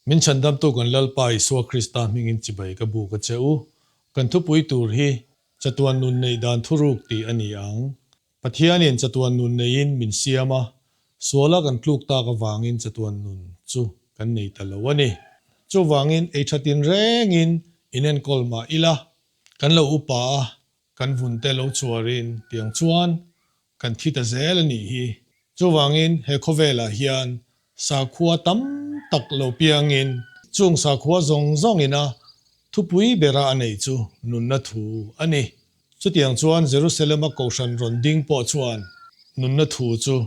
Min chhandamtu kan Lalpa Isua Krista hmingin chibai ka buk a che u. Kan thupui tur hi Chatuan nun neih dan thuruk tih a ni ang. Pathianin chatuan nun neiin min siam a, suala kan tluk tak avangin chatuan nun chu kan nei ta lo a ni. Chuvangin ei tha tinrengin inenkawl mah ila, kan lo upa a, Kan vunte lo chuarin tiang chuan kan thi ta zel a nih hi. Chuvangin he khawvelah hian sakhua tam tak lo piangin chung sakhua zawng zawngina thupui bera a neih chu nunna thu a ni. Chutiang chuan Jerusalema kohhran rawn ding pawh chuan nunna thu chu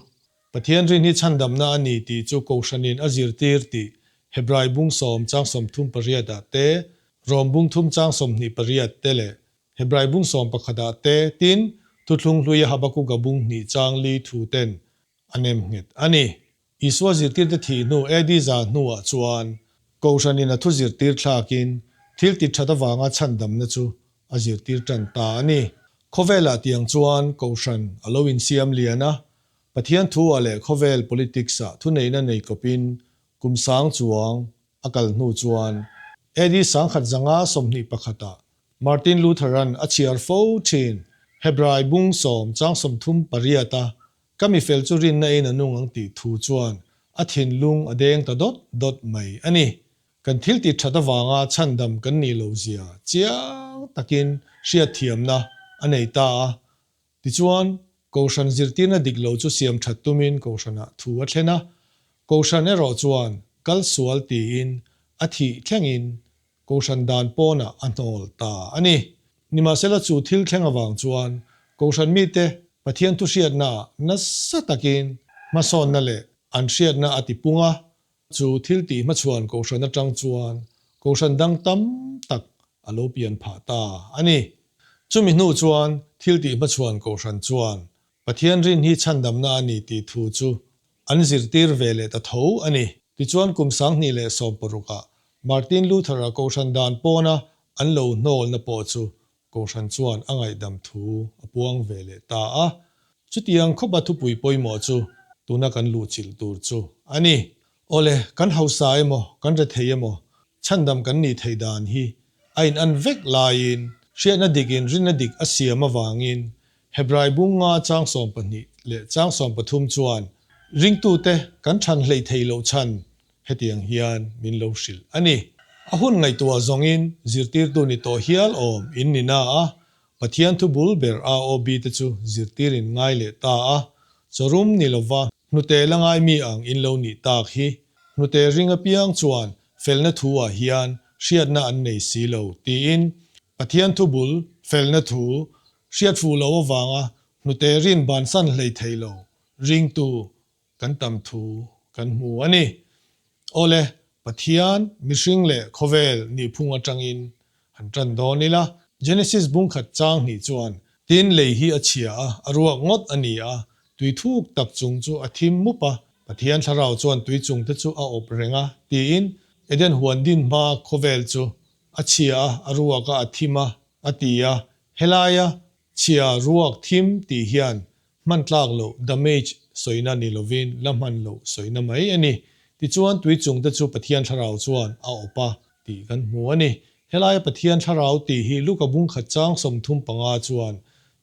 Pathian rin hi chhandamna a ni tih chu kohhranin a zirtir tih Hebrai bung sawm chang 38 ah te, Rom bung thum chang 28 te leh Hebrai bung 11 ah te, tin, Thuthlung hluia Habakuka bung hnih chang li thu ten a nem nghet a ni. Isua zirtirte thih hnu AD za hnuah chuan Kohhranin a thu zirtir thlakin thil ti that avanga chhandamna chu a zirtir tan ta a ni. Khawvelah tiang chuan Kohhran a lo insiam lian a, Pathian thu-ah leh khawvel politics-ah thuneihna nei kawpin kum sang chuang a kal hnu chuan AD 1121 ah Martin Luther-a'n a chhiar fo thin Hebrai bung sawm chang 38 a ka mi fel chu rinna in a nung ang tih thu chuan a thinlung a deng ta dawt dawt mai a ni. Kan thil tih that avanga chhandam kan nih loh zia chiang takin hriatthiamna a nei ta a, Tichuan, Kohhran zirtirna dik lo chu siam that tumin Kohhranah thu a thlen a. Kohhran erawh chuan kal sual tiin a thih thlengin Kohhran dan pawnah a hnawl ta a ni. Nimahsela chu thil thleng avang chuan Kohhran mite Pathian thuhriatnaah nasa takin hmasawnna leh an hriatna a tipung a, Chu thil tih hmachhuan Kohhran atang chuan Kohhran dang tam tak a lo pian phah ta a ni. Chumi hnu chuan thil tih hmachhuan Kohhran chuan Pathian rin hi chhandamna a ni tih thu chu an zirtir ve leh ta tho a ni. Tichuan kum 2016 ah Martin Luther-a Kohhran dan pawna an lo hnawlna pawh chu Kohhran chuan a ngaihdam thu a puang ve leh ta a. Chutiang khawpa thupui pawimawh chu tuna kan luhchilh tur chu a ni. Awle, kan hausa emaw, kan rethei emaw, chhandam kan nih theih dan hi a in an vek laiin, hriatna dikin rinna dik a siam avangin Hebrai bung nga chang 12 leh chang 13 chuan ringtute kan chhan hleih theih loh chhan Hetiang hian min lo hrilh a ni. A hun ngaihtuah zawngin zirtirtu ni tawh hial awm in ni na a, Pathian thu bul ber AOB te chu zirtir in ngai leh ta a, chawrum ni lova hnute la ngai mi ang in lo nih tak hi. Hnute ring apiang chuan felna thu ah hian hriatna an nei si lo tiin Pathian thu bul felna thu hriat fuh loh avanga hnute rin bansan hlei thei lo ringtu kan tam thu kan hmu a ni. Awle, Pathian, mihring leh khawvel nihphung atangin han tan dawn ila. Genesis bung khat chang hnih chuan, Tin, lei hi a chhia a, a ruak ngawt a ni a, tui thuk tak chung chu a thim mup a, Pathian thlarau chuan tui chung te chu a awp reng a, tiin Eden huan din hma khawvel chu a chhia a, a ruak a, a thim a, a ti a. Helaia chhia, ruak, thim tih hian Hman tlak loh, damage, sawina ni lovin la hman loh sawina mai a ni. Tichuan tui chungte chu Pathian thlarau chuan a awp a tih kan hmu a ni. Helaia Pathian thlarau tih hi Luka bung khat chang 35 chuan,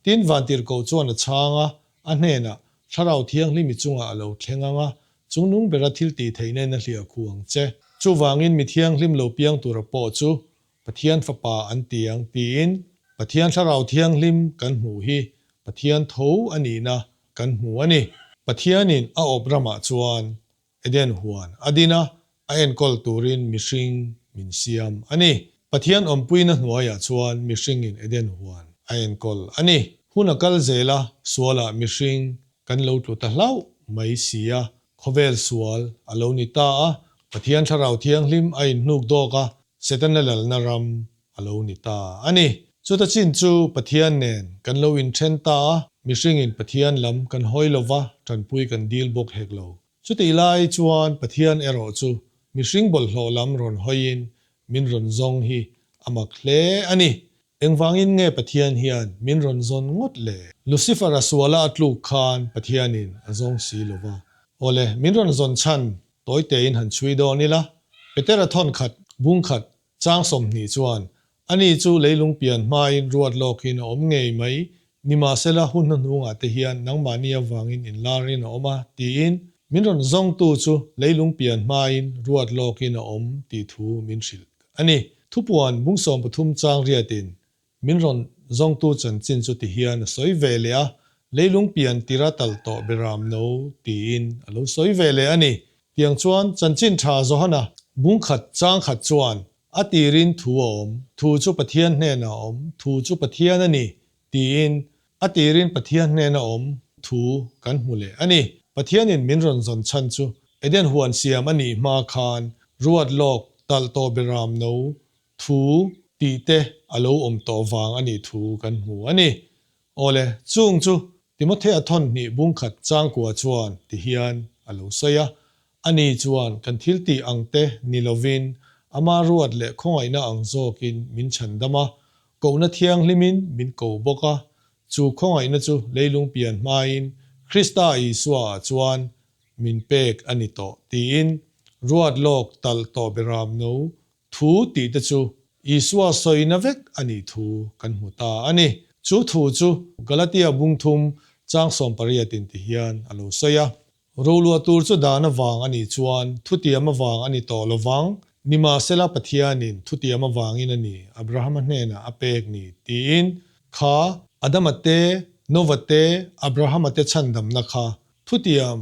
Tin vantirhkoh chuan a chhang a, a hnenah, Thlarau Thianghlim i chungah a lo thleng ang a, chungnung bera thil tih theihna in a hliah khu ang che. Chuvangin mi thianghlim lo piang tura pawh chu Pathian Fapa an ti ang tiin Pathian Thlarau Thianghlim kan hmuh hi Pathian tho a nihna kan hmu a ni. Pathianin a awp ramah chuan Eden huan a din a, a enkawl turin mihring min siam a ni. Pathian awmpuina hnuaiah chuan mihringin Eden huan a enkawl a ni. Hun a kal zel a, sualah mihring kan lo tlu ta hlauh mai si a, khawvel sual a lo ni ta a, Pathian Thlarau Thianghlim a inhnuk dawk a, Setana lalna ram a lo ni ta a ni. Chuta chin chu Pathian nen kan lo inthen ta a, mihringin Pathian lam kan hawi lo va, tanpui kan dil bawk hek lo. Chutih lai chuan Pathian erawh chu mihring bawlhhlawh lam rawn hawiin min rawn zawng hi a mak hle a ni. Engvangin nge Pathian hian min rawn zawn ngawt le? Lucifer-a suala a tluk khan Pathianin a zawng si lo va. Awle, min rawn zawn chhan tawi tein han chhui dawn ila. Petera thawnkhat, bungkhat, chang 20 chuan, Ani chu leilung pian hmain ruat lawkin a awm ngei mai, nimahsela hun hnuhnungah te hian nangmahni avangin inlarin a awm a, tiin min rawn zawngtu chu leilung pian hmain ruat lawkin a awm tih thu min hrilh a ni. Thupuan bung 13 chang riatin Min rawn zawngtu chanchin chu tihian a sawi ve leh a, leilung pian tira tal tawh beram no tiin a lo sawi ve leh a ni. Tiang chuan chanchin tha Johana bungkhat chang khat chuan a tirin thu a awm, thu chu Pathian hnenah a awm, thu chu Pathian a ni tiin a tirin Pathian hnena awm thu kan hmu leh a ni. Pathianin min rawn zawn chhan chu Eden huan siam a nih hma khan ruat lawk talh tawh beram no Thu tih te a lo awm tawh vang a nih thu kan hmu a ni. Awle, chung chu Timothea thawn hnih bungkhat changkua chuan ti hian a lo sawi a, Ani chuan kan thil tih ang te ni lovin ama ruat leh khawngaihna ang zawkin min chhandam a, kohna thianghlimin min ko bawk a, chu khawngaihna chu leilung pian hmain Krista Isua ah chuan min pek a ni tawh tiin ruat lawk talh tawh beram no Thu tih te chu Isua sawina vek a nih thu kan hmu ta a ni. Chu thu chu Galatia bung thum chang 18 in ti hian a lo sawi a. Roluah tur chu dan avang a nih chuan thutiam avang a ni tawh lo vang, nimahsela Pathianin thutiam avangin a ni Abrahama hnenah a pek ni tiin kha Adama te, Nova te, Abrahama te chhandamna kha thutiam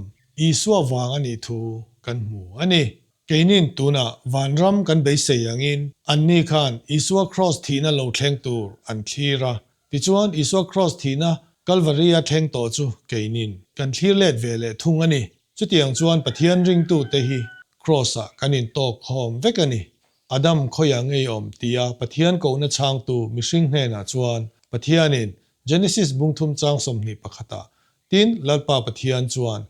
Isua vang a nih thu kan hmu a ni. Keinin tunah vanram kan beisei angin anni khan Isua Kraws thihna lo thleng tur an thlir a. Tichuan Isua Kraws thihna Kalvari-a thleng tawh chu keinin kan thlir let ve leh thung a ni. Chutiang chuan Pathian ringtute hi Kraws-ah kan intawk khawm vek a ni. Adam khawiah ngei awm tia Pathian kohna chhangtu mihring hnenah chuan Pathianin Genesis bungthum chang 21-ah Tin, Lalpa Pathian chuan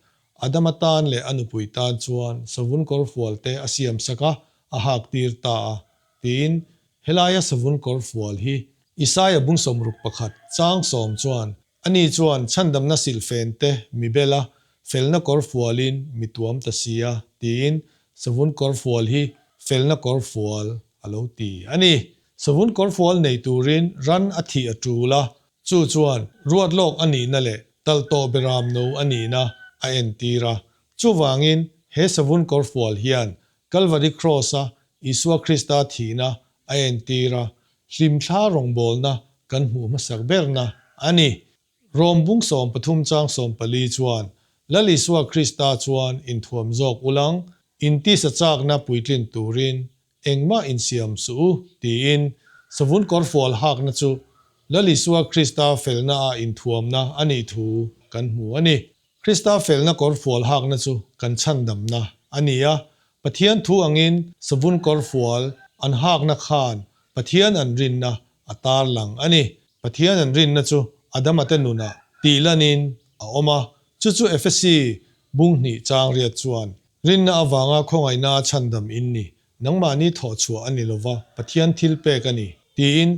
Adama tan leh a nupui tan chuan savun kawr fual te a siam sak a, a hak tir ta a, tiin helaia savun kawr fual hi Isaia bung 61 chang 10 chuan ani chuan chhandamna silhfen te mi bel a, felna kawr fualin mi tuam ta si a, tiin savun kawr fual hi felna kawr fual a lo ti a ni. Savun kawr fual nei turin ran a thih a tul a, Chu chuan ruat lawk a nihna leh talh tawh beram no a nihna a entir a. Chuvangin he savun kawrfual hian Kalvari Kraws-a Isua Krista thihna a entir a, hlimthla rawngbawlna kan hmuh hmasak berna a ni. Rom bung 13 chang 14 chuan Lal Isua Krista chuan inthuam zawk ulang, intisa chakna puitlin turin Engmah insiam suh u, tiin savun kawrfual hakna chu Lal Isua Krista felna ah inthuamna a nih thu kan hmu a ni. Krista felna kawrfual hakna chu kan chhandamna a ni a, Pathian thu angin savun kawrfual an hakna khan Pathian an rinna a tarlang a ni. Pathian an rinna chu Adama te nunah tihlanin a awm a, chu chu Efesi bung hnih chang riat chuan Rinna avanga khawngaihna a chhandam in ni, nangmahni thawhchhuah a ni lova, Pathian thil pek a ni, tiin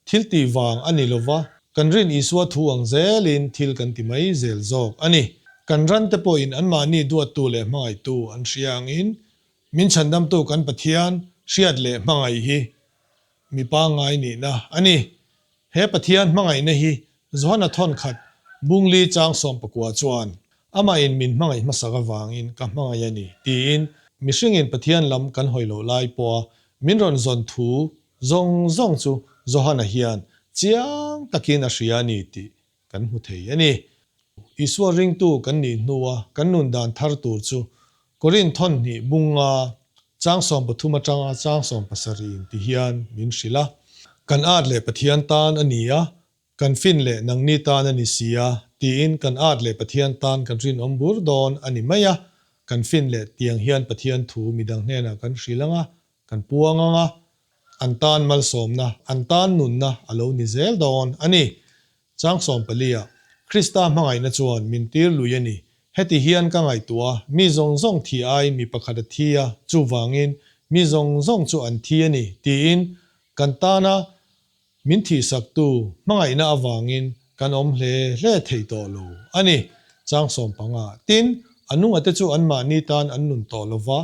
thil tih vang a ni lova, kan rin Isua thu ang zelin thil kan ti mai zel zawk a ni. Kan rante pawhin anmahni duattu leh hmangaihtu an hria angin, min chhandamtu kan Pathian hriat leh hmangaih hi mi pangngai nihna a ni. He Pathian hmangaihna hi Johana thawn khat bungli chang 19 chuan, Amahin min hmangaih hmasak avangin ka hmangaih a ni, tiin mihringin Pathian lam kan hawi loh lai pawha min rawn zawn thu zawng zawng chu Johana hian chiang takin a hria a ni tih kan hmu thei a ni. Isua ringtu kan nih hnua kan nun dan thar tur chu Korinth thawn hnih bunga chang 13 atanga chang 17 in ti hian min hrilh a. Kan at leh Pathian tan a ni a, kan fin leh nangni tan a ni si a, tiin kan at leh Pathian tan kan rinawm bur dawn a ni mai a, kan fin leh tiang hian Pathian thu midang hnenah kan hrilh ang a, kan puang ang a, an tan malsawmna, an tan nunna a lo ni zel dawn a ni. Chang 14 ah, Krista hmangaihna chuan min tir lui a ni. Heti hian ka ngaihtuah a, mi zawng zawng thi ai mi pakhat a thi a, chuvangin mi zawng zawng chu an thi a ni, tiin kan tana min thihsaktu hmangaihna avangin kan awm hle hle thei tawh lo a ni. Chang 15 Tin, a nungate chu anmahni tan an nun tawh lo va.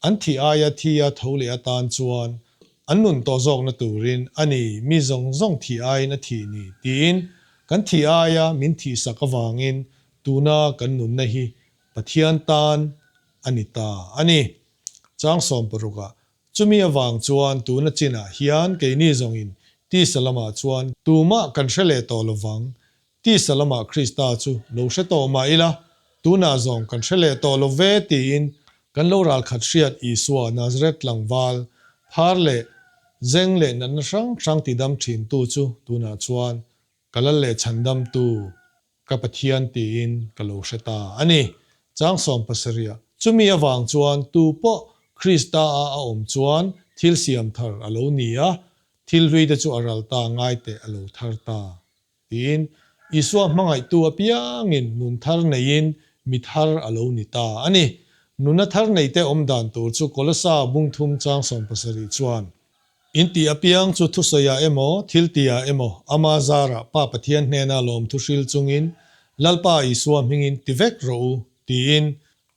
An thih aia thi a tho leh atan chuan an nun tawh zawkna turin a ni mi zawng zawng thih aiin a thih ni tiin kan thih aia min thihsak avangin tuna kan nunna hi Pathian tan a ni ta a ni. Chang 16 ah chumi avang chuan tuna chinah hian keini zawngin tisa lamah chuan tumah kan hre leh tawh lovang Tisa lamah Krista chu lo hre tawh mah ila, tunah zawng kan hre leh tawh lo ve tiin kan lo ralkhat hriat Isua Nazareth tlangval, phar leh zeng leh natna hrang hrang tidam thintu chu tunah chuan ka lal leh chhandamtu ka Pathian tiin ka lo hre ta a ni. Chang 70 chumi avang chuan tu pawh Krista-a a awm chuan thil siam thar a lo ni a, thil hlui te chu a ral ta ngai teh a lo thar ta. Tiin Isua hmangaihtu apiangin nun thar neiin mi thar a lo ni ta a ni. Nuna thar neite awm dan tur chu Kolosa bung thum chang 70 chuan, In tih apiang chu thusawiah emaw, thil tihah emaw, ama zarah Pa Pathian hnena lawmthu hril chungin Lalpa Isua hmingin ti vek rawh u, tiin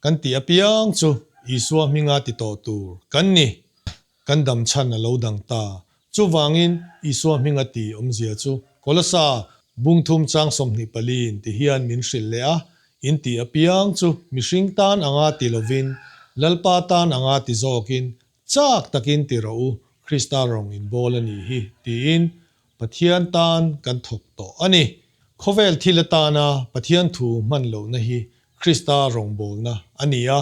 kan tih apiang chu Isua hminga ti tawh tur kan ni. Kan dam chhan a lo dang ta. Chuvangin Isua hminga ti awmzia chu Kolosa bung thum chang 24 in ti hian min hrilh leh a, in tih apiang chu mihring tan anga ti lovin Lalpa tan anga ti zawkin chak takin ti rawh u, Krista rawng in bawl a nih hi tiin Pathian tan kan thawk tawh a ni. Khawvel thil atana Pathian thu hman lohna hi Krista rawngbawlna a ni a,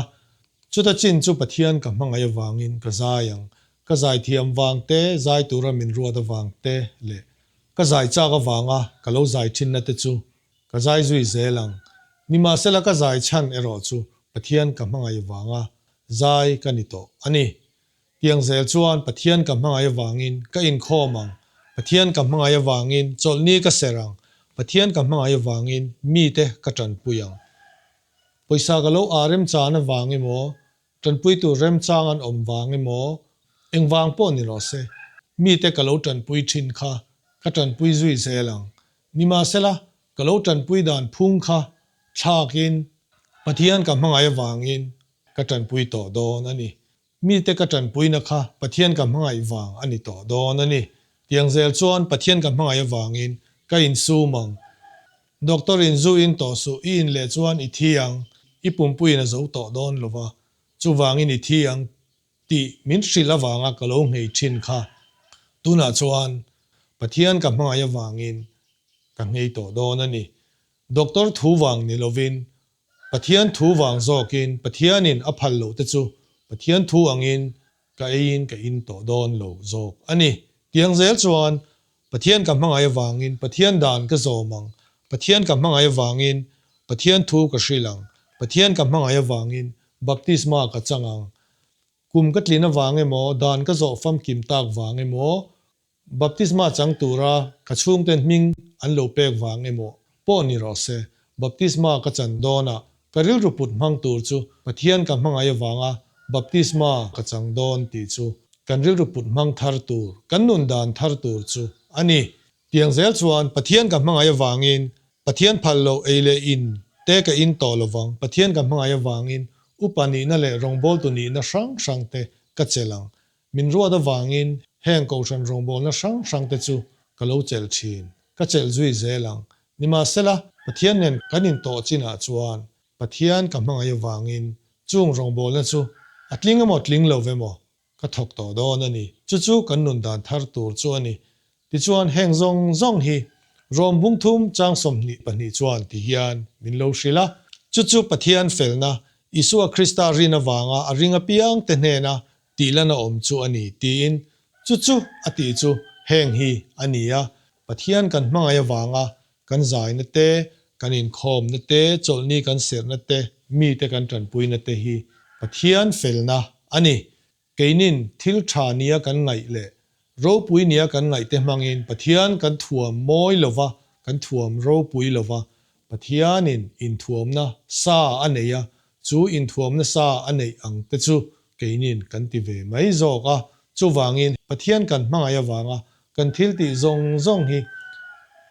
Chuta chin chu Pathian ka hmangaih avangin ka zai ang, ka zai thiam vang te, zai tura min ruat avang te leh ka zai chak avanga ka lo zai thinna te chu ka zai zui zel ang. Nimahsela ka zai chhan erawh chu Pathian ka hmangaih avanga zai ka ni tawh a ni. Tiang zel chuan Pathian ka hmangaih avangin ka inkhawm ang, Pathian ka hmangaih avangin chawlhni ka serh ang, Pathian ka hmangaih avangin mite ka tanpui ang. Pawisa ka lo ah remchan avang emaw, tanpuitu remchang an awm vang emaw, engvang pawh ni rawh se, mite ka lo tanpui thin kha ka tanpui zui zel ang. Nimahsela, ka lo tanpui dan phung kha thlakin Pathian ka hmangaih avangin ka tanpui tawh dawn a ni. Mite ka tanpuina kha Pathian ka hmangaih vang a ni tawh dawn a ni. Tiang zel chuan Pathian ka hmangaih avangin ka insum ang. Doctor in zu in tawh suh, i in leh chuan i thi ang, i pumpuiin a zo tawh dawn lo va, chuvangin i thi ang tih min hrilh avanga ka lo nghei thin kha tunah chuan Pathian ka hmangaih avangin ka nghei tawh dawn a ni. Doctor thu vang ni lovin Pathian thu vang zawkin Pathianin a phal loh te chu Pathian thu angin ka eiin ka in tawh dawn lo zawk a ni. Tiang zel chuan Pathian ka hmangaih avangin Pathian dan ka zawm ang, Pathian ka hmangaih avangin Pathian thu ka hrilh ang, Pathian ka hmangaih avangin baptisma ka chang ang. Kum ka tlin avang emaw, dan ka zawh famkim tak vang emaw, Baptisma chang tura ka chhungten hming an lo pek vang emaw pawh ni rawh se, baptisma ka chan dawnah ka rilru put hmang tur chu Pathian ka hmangaih avanga baptisma ka chang dawn tih chu kan rilru put hmang thar tur, kan nun dan thar tur chu a ni. Tiang zel chuan Pathian ka hmangaih avangin Pathian phal loh ei leh in te ka in tawh lovang, Pathian ka hmangaih avangin upa nihna leh rawngbawltu nihna hrang hrang te ka chelh ang. Min ruat avangin heng kohhran rawngbawlna hrang hrang te chu ka lo chelh thin, ka chelh zui zel ang. Nimahsela, Pathian nen kan intawh chinah chuan Pathian ka hmangaih avangin chung rawngbawlna chu a tling emaw tling lo emaw ka thawk tawh dawn a ni. Chu chu kan nun dan thar tur chu a ni. Tichuan heng zawng zawng hi Rom bung thum chang 22 chuan ti hian min lo hrilh a, chu chu Pathian felna, Isua Krista rin avanga a ring apiang te hnena tihlan a awm chu a ni tiin chu chu a tih chu heng hi a ni a, Pathian kan hmangaih avanga kan zaina te, kan inkhawmna te, chawlhni kan serhna te, mite kan tanpuina te hi Pathian felna a ni. Keinin thil tha nia kan ngaih leh ropui nia kan ngaih te hmangin Pathian kan thuam mawi lova, kan thuam ropui lova, Pathianin inthuamna sa a nei a, chu inthuamna sa a neih ang te chu keinin kan ti ve mai zawk a. Chuvangin Pathian kan hmangaih avanga kan thil tih zawng zawng hi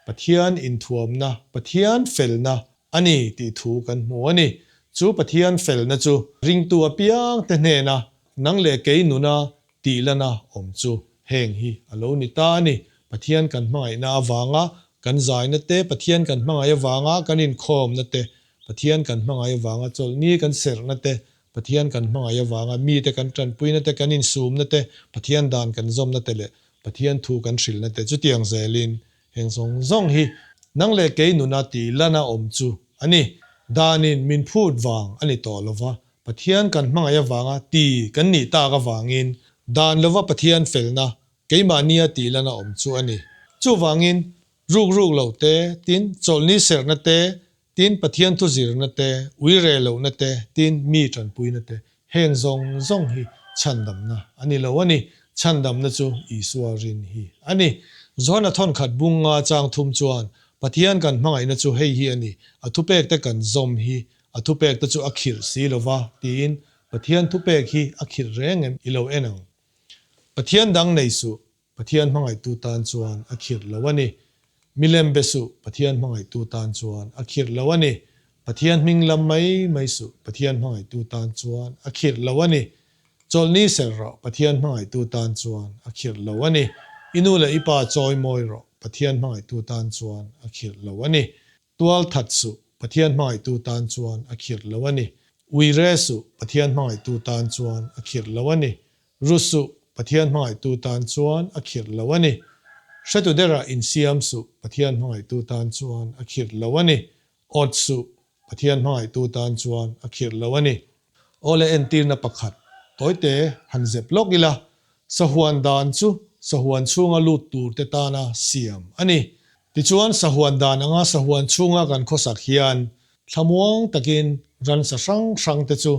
Pathian inthuamna, Pathian felna a ni tih thu kan hmu a ni. Chu Pathian felna chu ringtu apiang te hnena. nang leh kei nuna tihlana awm chu heng hi a lo ni ta a ni. Pathian kan hmangaihna avanga kan zaina te, Pathian kan hmangaih avanga kan inkhawmna te, Pathian kan hmangaih avanga chawlhni kan serhna te, Pathian kan hmangaih avanga mite kan tanpuina te, kan insumna te, Pathian dan kan zawmna te leh Pathian thu kan hrilhna te chutiang zelin heng zawng zawng hi nang leh kei nuna tih lana awm chu a ni. Danin min phut vang a ni tawh lova, Pathian kan hmangaih avanga ti kan nih tak avangin dan lova Pathian felna keimahnia tih lana awm chu a ni. Chuvangin ruk ruk lo te, tin chawlhni serhna te, Tin, Pathian thu zirna te, ui reh lohna te, tin, mi tanpuina te, heng zawng zawng hi chhandamna a ni lo a ni. Chhandamna chu Isua rin hi a ni. Johana thawnkhat bung nga chang thum chuan, Pathian kan hmangaihna chu hei hi a ni, a thupekte kan zawm hi, a thupekte chu a khirh si lo va, tiin Pathian thupek hi a khirh reng em i lo en ang. Pathian dang nei suh, Pathian hmangaihtu tan chuan a khirh lo a ni. Milem be suh, Pathian hmangaihtu tan chuan a khirh lo a ni. Pathian hming lam mai mai suh, Pathian hmangaihtu tan chuan a khirh lo a ni. Chawlhni serh rawh, Pathian hmangaihtu tan chuan a khirh lo a ni. I nu leh i pa chawi mawi rawh, Pathian hmangaihtu tan chuan a khirh lo a ni. Tual that suh, Pathian hmangaihtu tan chuan a khirh lo a ni. Ui re suh, Pathian hmangaihtu tan chuan a khirh lo a ni. Ru suh, Pathian hmangaihtu tan chuan a khirh lo a ni. Hretu derah insiam suh, Pathian hmangaihtu tan chuan a khirh lo a ni. Awt suh, Pathian hmangaihtu tan chuan a khirh lo a ni. Awle entirna pakhat tawite han zep lawk ila, sahuan dan chu sahuan chhunga lut turte tana siam a ni. Tichuan sahuan dan anga sahuan chhunga kan khawsak hian thlamuang takin ransa hrang hrangte chu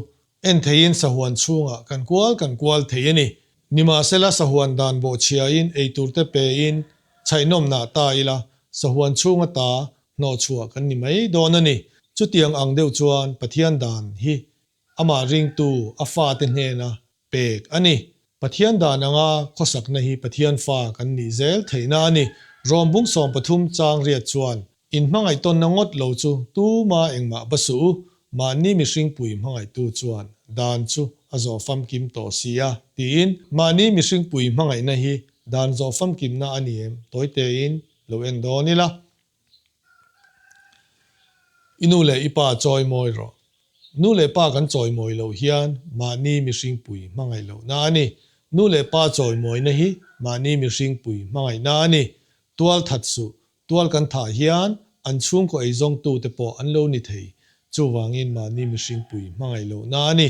En theiin sahuan chhungah kan kual kan kual thei a ni. Nimahsela sahuan dan bawhchhiain eiturte pein chhaihnawmnah ta ila sahuan chhunga ta hnawhchhuah kan ni mai dawn a ni. Chutiang ang deuh chuan Pathian dan hi amah ringtu a fate hnena pek a ni. Pathian dan anga khawsakna hi Pathian fa kan nih zel theihna a ni. Rawm bung 13 chang riat chuan In hmangaihtawnna ngawt lo chu tuma engmah ba suh u, mahni mihringpui hmangaihtu chuan dan chu a zawh famkim tawh si a, tiin mahni mihringpui hmangaihna hi dan zawh famkimna a ni em tawitein lo en dawn ila. I nu leh i pa chawi mawi rawh. Nu leh pa kan chawi mawi loh hian mahni mihringpui hmangaih lohna a ni. Nu leh pa chawi mawina hi mahni mihringpui hmangaihna a ni. Tual that suh, Tual kan thah hian an chhungkaw eizawngtute pawh an lo ni thei, chuvangin mahni mihringpui hmangaih lohna a ni.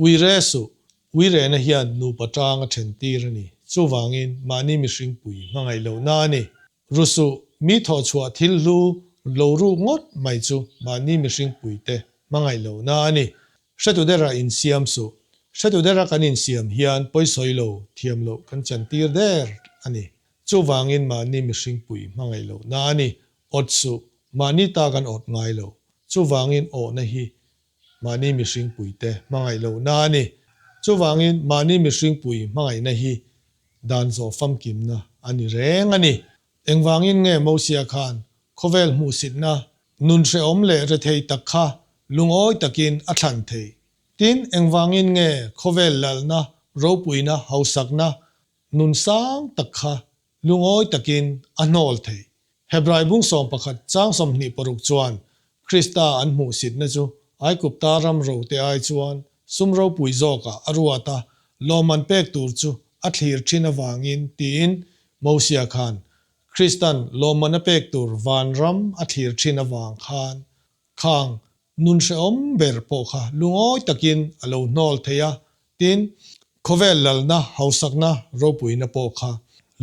Ui re suh, ui rehna hian nupa tang a then tir a ni, chuvangin mahni mihringpui hmangaih lohna a ni. Ru suh, mi thawhchhuah thil hlu lo ruk ngawt mai chu mahni mihringpuite hmangaih lohna a ni. Hretu dera insiam suh, hretu dera kan insiam hian pawisawi lo thiam loh kan chantir der a ni. Chuvangin mahni mihringpui hmangaih lohna a ni. Awt suh, mahni ta kan awt ngai lo. Chuvangin awhna hi mahni mihringpuite hmangaih lohna a ni. Chuvangin mahni mihringpui hmangaihna hi dan zawh famkimna a ni reng a ni. Engvangin nge Mosia khan khawvel hmuhsitna, nun hrehawm leh rethei tak kha lungawi takin a thlan theih? Tin, engvangin nge khawvel lalna, ropuina, hausakna, Nun sang tak kha lungawi takin a hnawl thei. Hebrai bung 11 chang 26 chuan Krista an hmuhsitna chu Aikupta ram rote ai chuan sum ropui zawkah a ruat a, lawmman pek tur chu a thlir thin avangin tiin Mosia khan Kristan lawmman a pek tur vanram a thlir thin avang khan Khang nun hrehawm ber pawh kha lungawi takin a lo hnawl thei a, tin, khawvel lalna hausakna ropuina pawh kha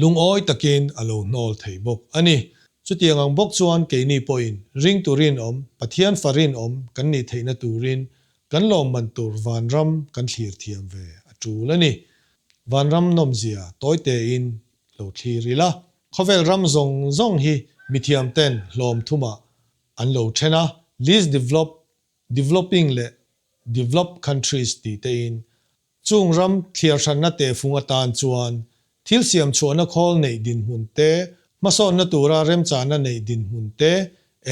lungawi takin a lo hnawl thei bawk a ni. Chutiang ang bawk chuan keini pawhin ringtu rinawm, Pathian fa rinawm kan nih theihna turin kan lawmman tur vanram kan thlir thiam ve a tul a ni. Vanram nawmzia tawitein lo thlir ila. Khawvel ram zawng zawng hi mithiamten hlawm thumah an lo then a, least developed, developing leh developed countries tih tein. Chung ram thliar hranna tehfung atan chuan thil siam chhuahna khawl neih dinhmun te, hmasawnna tura remchahna neih dinhmun te,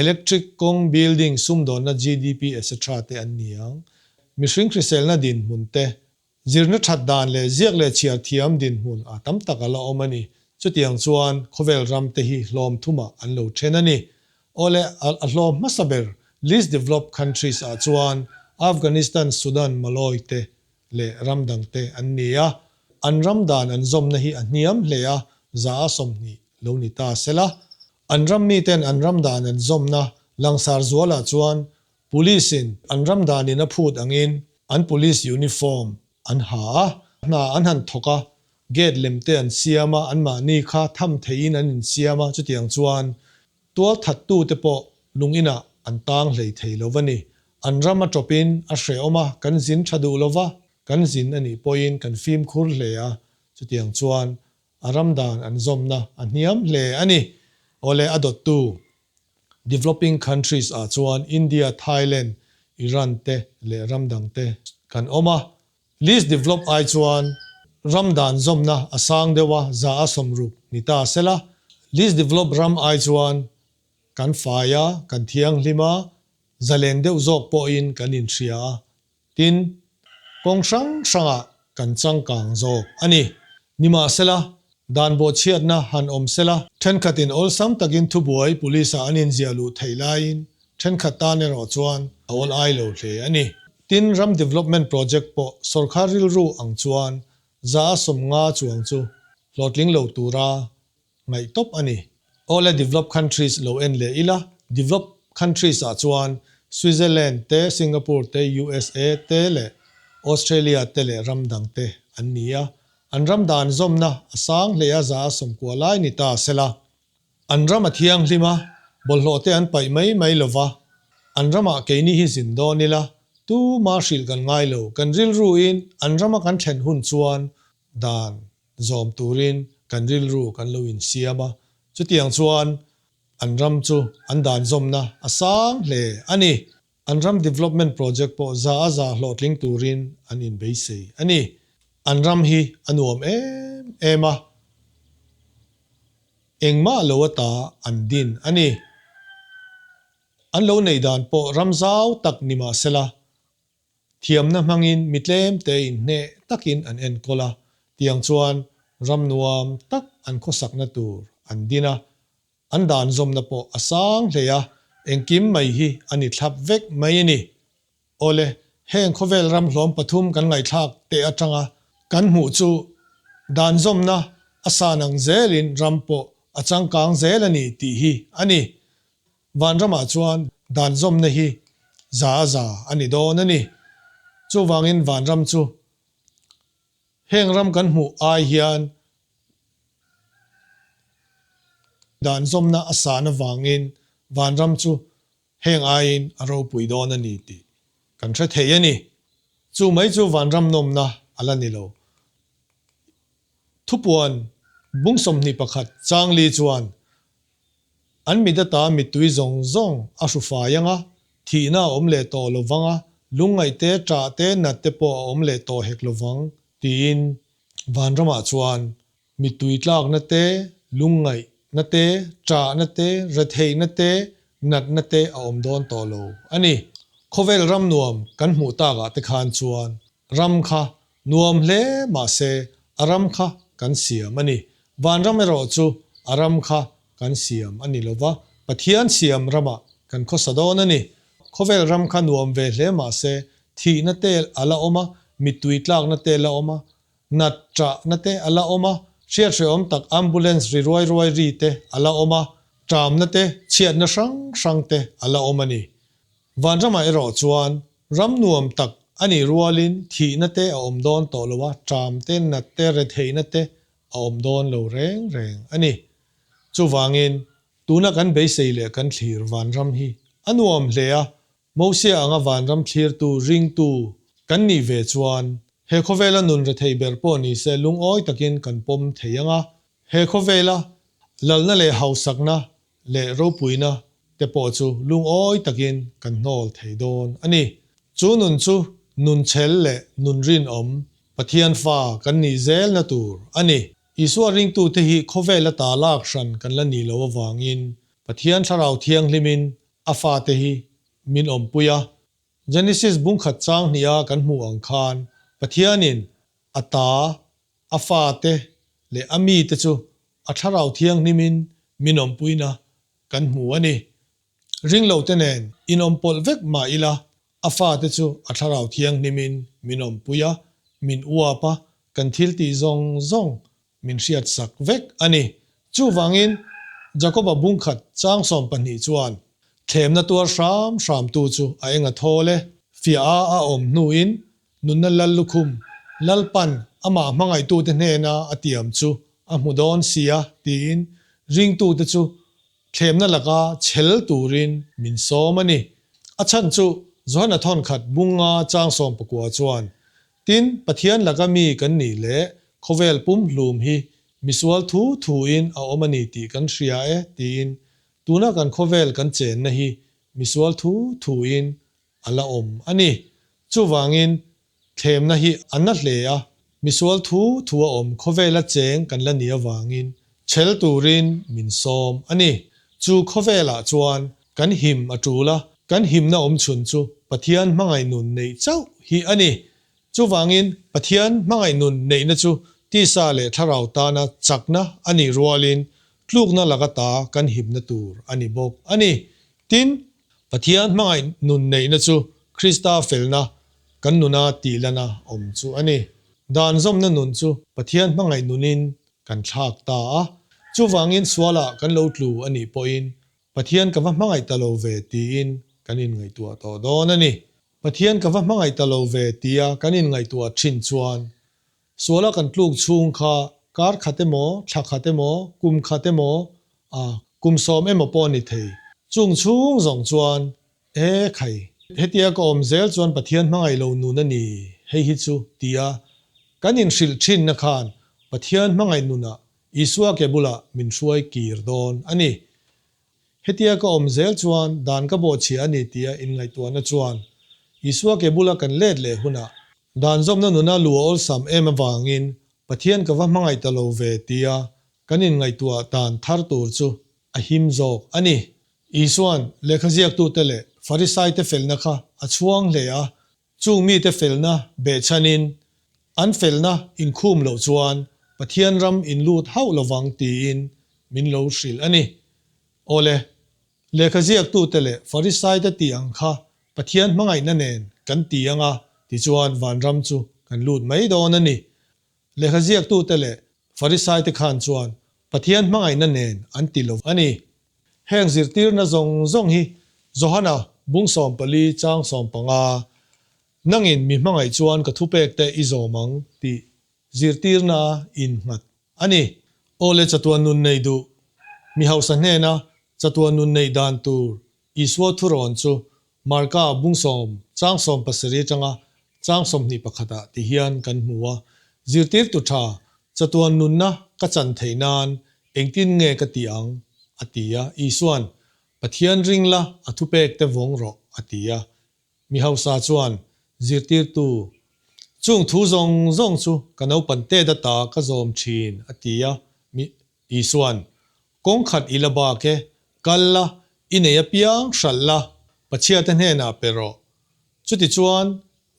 electric kawng, building, sumdawnna GDP etc te an ni ang. Mihring hriselna dinhmun te. Zirna that dan leh ziak leh chhiar thiam dinhmun a tam tak a la awm a ni. Chutiang chuan khawvel ram te hi hlawm thumah an lo then a ni. Awle, a hlawm hmasa ber least developed countries ah chuan Afghanistan, Sudan, Malawi te leh ram dang te an ni a. An ram dan an zawmna hi a hniam hle a, 20% lo ni ta sela. An ram miten an ram dan an zawmna langsar zualah chuan Police in an ram danin a phut angin an police uniform an ha a, hna an han thawk a, gate lem te an siam a, anmahni kha tham theihin an insiam a, chutiang chuan tual thattu te pawh lung inah an tang hlei thei lo va ni. An ram a tawpin a hrehawm a, kan zin tha duh lo va, kan zin a nih pawhin kan fimkhur hle a, chutiang chuan a ram dan an zawmna a hniam hle a ni. Awle a dawttu Developing countries ah chuan India, Thailand, Iran te leh ram dang te kan awm a. Least developed ai chuan ram dan zawmna a sang deuh a, 60% ni ta sela. Least developed ram ai chuan kan fai a, kan thianghlim a, zalen deuh zawk pawhin kan inhria a. Tin, kawng hrang hrangah kan changkang zawk a ni. Nimahsela, dan bawhchhiatna han awm sela, thenkhatin awlsam takin thubuai police-ah an inziah luh theih laiin thenkhat tan erawh chuan a awl ai lo hle a ni. Tin, ram development project pawh sawrkar rilru ang chuan 50% chuang chu hlawhtling lo tura ngaih tawp a ni. Awle developed countries lo en leh ila, developed countries ah chuan Switzerland te, Singapore te, USA te leh Australia te leh ram dang te an ni a. An ram dan zawmna a sang hle a 90% lai ni ta sela. An ram a thianghlim a, bawlhhlawh te an paih mai mai lova, an ramah keini hi zin dawn ila, tuma hrilh kan ngai lo, kan rilruin an rama kan thlen hun chuan dan zawm turin kan rilru kan lo insiam a, chutiang chuan an ram chu an dan zawmna a sang hle a ni. An ram development project pawh 100% hlawhtling turin an inbeisei a ni. An ram hi a nuam em em a, engmah lo ata an din a ni. An lo neih dan pawh ram zau tak ni mah sela, Thiamna hmangin mi tlemte inhneh takin an enkawl a, tiang chuan ram nuam tak an khawsakna tur an din a, an dan zawmna pawh a sang hle a, engkim mai hi a ni thlap vek mai a ni. Awle, heng khawvel ram hlawm pathum kan ngaihthlak teh atanga kan hmuh chu dan zawmna a san ang zelin ram pawh a changkang zel a ni tih hi a ni. Vanramah chuan dan zawmna hi 100% a ni dawn a ni. Chuvangin vanram chu heng ram kan hmuh ai hian dan zawmna a san avangin vanram chu heng aiin a ropui dawn a ni tih kan hre thei a ni. Chu mai chu vanram nawmna a la ni lo. Thupuan bung 21 chang li chuan An mit ata mittui zawng zawng a hru fai ang a, thihna a awm leh tawh lo vang a, lungngaih te, ṭah te, nat te pawh a awm leh tawh hek lo vang, tiin vanramah chuan mittui tlakna te, lungngaihna te, ṭahna te, retheihna te, natna te a awm dawn tawh lo a ni. Khawvel ram nuam kan hmuh takah te khan chuan ram kha Nuam hle mahse a ram kha kan siam a ni. Vanram erawh chu a ram kha kan siam a ni lova, Pathian siam ramah kan khawsa dawn a ni. Khawvel ram kha nuam ve hle mahse thihna te a la awm a, mittui tlakna te la awm a, nat ṭahna te a la awm a, hriat hrehawm tak ambulance ri ruai ruai ri te a la awm a, ṭamna te, chhiatna hrang hrang te a la awm a ni. Vanramah erawh chuan ram nuam tak a nih rualin thihna te a awm dawn tawh lo a, ṭam te, nat te, retheihna te a awm dawn lo reng reng a ni. Chuvangin, tuna kan beisei leh kan thlir vanram hi a nuam hle a, Mosia anga vanram thlirtu, ringtu kan nih ve chuan he khawvela nun rethei ber pawh ni se lungawi takin kan pawm thei ang a, he khawvela lalna leh hausakna leh ropuina te pawh chu lungawi takin kan hnawl thei dawn a ni. Chu nun chu nun chhel leh nun rinawm Pathian fa kan nih zelna tur a ni. Isua ringtute hi khawvel ata lak hran kan la nih loh avangin Pathian Thlarau Thianghlimin a fate hi min awmpui a. Genesis bungkhat chang hniha kan hmuh ang khan Pathianin. A ta, a fate leh a mite chu a thlarau thianghlimin min awmpuina kan hmu a ni. Ringlote nen inawmpawlh vek mah ila, a fate chu a thlarau thianghlimin min awmpui a, min uap a, kan thiltih zawng zawng min hriatsak vek a ni. Chuvangin, Jakoba bungkhat chang 12 chuan, Thlemna tuar hram hramtu chu a eng a thawl e, fiah a a awm hnuin nunna lal lukhum Lalpan amah hmangaihtute hnena a tiam chu a hmu dawn si a, tiin ringtute chu thlemna laka chhel turin min sawm a ni. A chhan chu Johana thawnkhat bunga chang 19 chuan, Tin, Pathian laka mi kan nih leh khawvel pumhlum hi misual thu thuin a awm a ni tih kan hria e, tiin tuna kan khawvel kan chenna hi misual thu thuin a la awm a ni. Chuvangin, thlemna hi a na hle a, misual thu thu a awm khawvela cheng kan la nih avangin chhel turin min sawm a ni. Chu khawvelah chuan kan him a tul a, kan himna awm chhun chu Pathian hmangaih nun neih chauh hi a ni. Chuvangin, Pathian hmangaih nun neihna chu tisa leh thlarau tana chakna a nih rualin tlukna laka ta kan himna tur a ni bawk a ni. Tin, Pathian hmangaih nun neihna chu Krista felna kan nuna tihlana awm chu a ni. Dan zawmna nun chu Pathian hmangaih nunin kan thlak ta a. Chuvangin sualah kan lo tlu a nih pawhin Pathian ka va hmangaih ta lo ve tiin kan inngaihtuah tawh dawn a ni. Pathian ka va hmangaih ta lo ve tia kan inngaihtuah thin chuan suala kan tluk chhung kha kar khat emaw, thla khat emaw, kum khat emaw, a kum 10 emaw pawh a ni thei. Chung chhung zawng chuan, E khai, hetia ka awm zel chuan Pathian hmangaih lo nun a ni hei hi chu tia kan inhrilh thinna khan Pathian hmangaih nunah Isua ke bulah min hruai kir dawn a ni. Hetia ka awm zel chuan dan ka bawhchhia a ni tia inngaihtuahna chuan Isua ke bula kan let leh hunah dan zawmna nuna lu a awlsam em avangin Pathian ka va hmangaih ta lo ve tia kan inngaihtuah dan thar tur chu a him zawk a ni. Isua'n lehkha ziaktute leh Farisaite felna kha a chhuang hle a, Chung mite felna behchhanin an felna inkhum loh chuan Pathian ram in lut hauh lovang tiin min lo hrilh a ni. Awle, lehkha ziaktute leh Farisaite tih ang kha Pathian hmangaihna nen kan ti anga tichuan vanram chu kan lut mai dawn a ni. Lehkha ziaktute leh Farisaite khan chuan Pathian hmangaihna nen an ti lo a ni. Heng zirtirna zawng zawng hi Johana bung 14 chang 15, Nangin mi hmangaih chuan ka thupekte i zawm ang tih zirtirna innghat a ni. Awle chatuan nun nei duh mi hausa hnena chatuan nun neih dan tur Isua thurawn chu Marka bung 10 chang 17 atanga chang 21 ah ti hian kan hmu a, Zirtirtu tha, chatuan nunna ka chan theih nan engtin nge ka ti ang? a ti a. Isua'n, Pathian ring la, a thupek te vawng rawh, a ti a. Mi hausa chuan, Zirtirtu, chung thu zawng zawng chu ka naupan tet ata ka zawm thin, a ti a. Mi Isua'n, Kawng khat i la bak e, kal la, i nei apiang hralh la, Pathiate hnenah pe rawh. Chutichuan,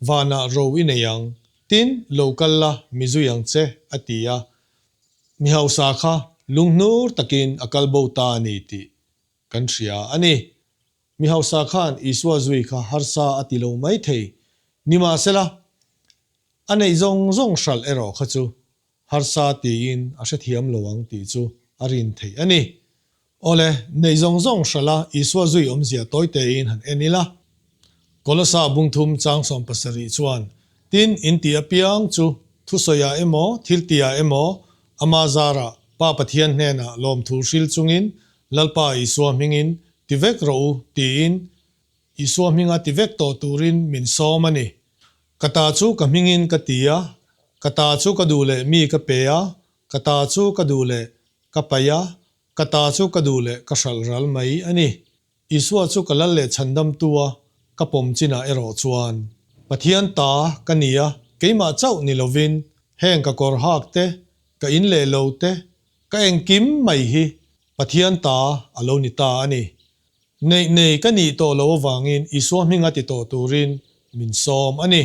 vanah ro i nei ang, tin, lo kal la, mi zui ang che, a ti a. Mi hausa kha lunghnur takin a kal bo ta a ni tih kan hria a ni. Mi hausa khan Isua zui kha harsa a ti lo mai thei. Nimahsela, a neih zawng zawng hralh erawh kha chu harsa tiin a hrethiam lo ang tih chu a rin theih a ni. Awle, neih zawng zawng hralh a Isua zui awmzia tawi tein han en ila. Kolosa bung thum chang 17 chuan, Tin, in tih apiang chu thusawiah emaw, thiltihah emaw, ama zarah Pa Pathian hnenah lawmthu hril chungin Lalpa Isua hmingin ti vek rawh u tiin Isua hminga ti vek tawh turin min sawm a ni. Ka ta chu ka hmingin ka ti a, ka ta chu ka duh leh mi ka pe a, ka ta chu ka duh leh ka paih a, ka ta chu ka duh leh ka hralh ral mai a ni. Isua chu ka lal leh chhandamtu a, ka pawm chinah erawh chuan Pathian ta ka ni a, keimah chauh ni lovin heng ka kawr hak te, ka in leh lo te, ka engkim mai hi Pathian ta a lo ni ta a ni. Neih nei ka nih tawh loh avangin Isua hminga ti tawh turin min sawm a ni.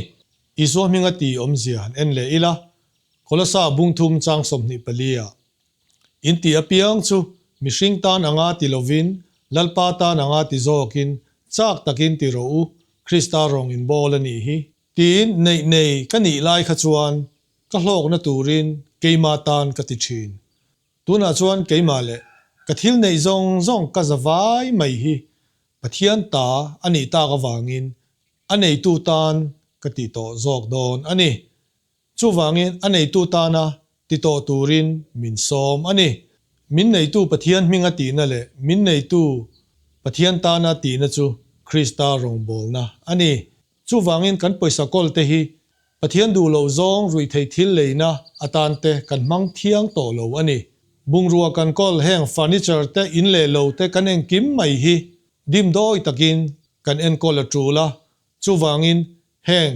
Isua hminga tih awmzia han en leh ila. Kolasa bung thum chang 24 ah, In tih apiang chu mihring tan anga ti lovin Lalpa tan anga ti zawkin chak takin ti rawh u, Krista rawng in bawl a nih hi. Tiin neih nei ka nih lai kha chuan ka hlawkna turin keimah tan ka ti thin. Tunah chuan keimah leh ka thil neih zawng zawng ka za vai mai hi Pathian ta a nih tak avangin a neitu tan ka ti tawh zawk dawn a ni. Chuvangin a neitu tana ti tawh turin min sawm a ni. Min neitu Pathian hminga tihna leh min neitu Pathian tana tihna chu Krista rawngbawlna a ni. Chuvangin kan pawisa kawl te hi Pathian duh loh zawng ruihtheih thil leina atan te kan hmang thiang tawh lo a ni. Bungrua kan kawl heng furniture te in leh lo te kan engkim mai hi dimdawi takin kan enkawl a tul a, chuvangin heng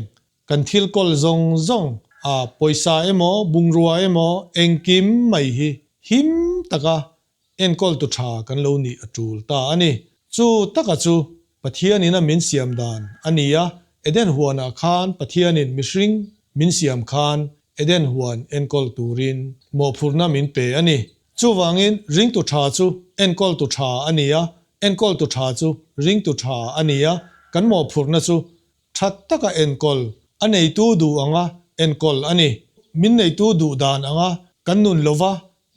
kan thil kawl zawng zawng a pawisa emaw bungrua emaw engkim mai hi him taka Enkawltu tha kan lo nih a tul ta a ni. Chu taka chu Pathianin a min siam dan a ni a, Eden huanah khan Pathianin mihring min siam khan Eden huan enkawl turin mawhphurhna min pe a ni. Chuvangin ringtu tha chu enkawltu tha a ni a, enkawltu tha chu ringtu tha a ni a, kan mawhphurhna chu Tha taka enkawl, a neitu duh anga enkawl a ni. Min neitu duh dan anga kan nun lova,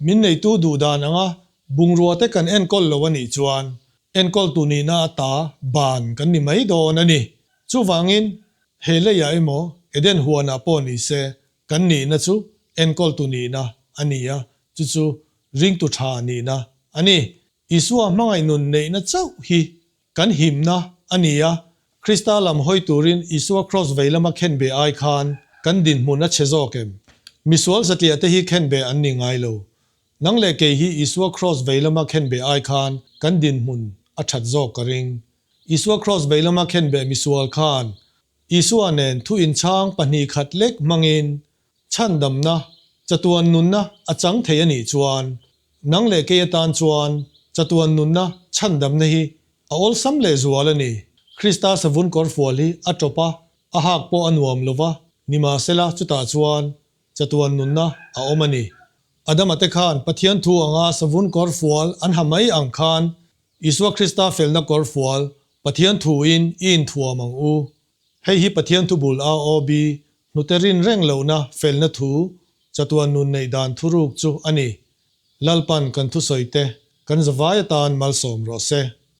min neitu duh dan anga bungrua te kan enkawl lo a nih chuan enkawltu nihna ata ban kan ni mai dawn a ni. Chuvangin, he leiah emaw Eden huanah pawh ni se kan nihna chu enkawltu nihna a ni a, chu chu ringtu tha nihna a ni. Isua hmangaih nun neihna chauh hi Kan himna a ni a, Krista lam hawi turin Isua kraws vei lama khenbeh ai khan kan dinhmun a chhe zawk em? Misual satliah te hi khenbeh an ni ngai lo. Nang leh kei hi Isua kraws vei lama khenbeh ai khan kan dinhmun a that zawk ka ring. Isua kraws vei lama khenbeh misual khan Isua nen thu inchhang 2 khat lek hmangin Chhandamna, chatuan nunna a chang thei a nih chuan, nang leh kei atan chuan chatuan nunna chhandamna hi a awlsam leh zual a ni. Krista savun kawrfual hi a tawp a, a hak pawh a nuam lo va, nimahsela chutah chuan chatuan nunna a awm a ni. Adama te khan Pathian thu anga savun kawrfual an ha mai ang khan Isua Krista felna kawrfual Pathian thuin i inthuam ang u. Hei hi Pathian thubul AOB hnute rin reng lohna felna thu, chatuan nun neih dan thuruk chu a ni. Lalpan kan thusawi te kan zavai atan malsawm rawh se.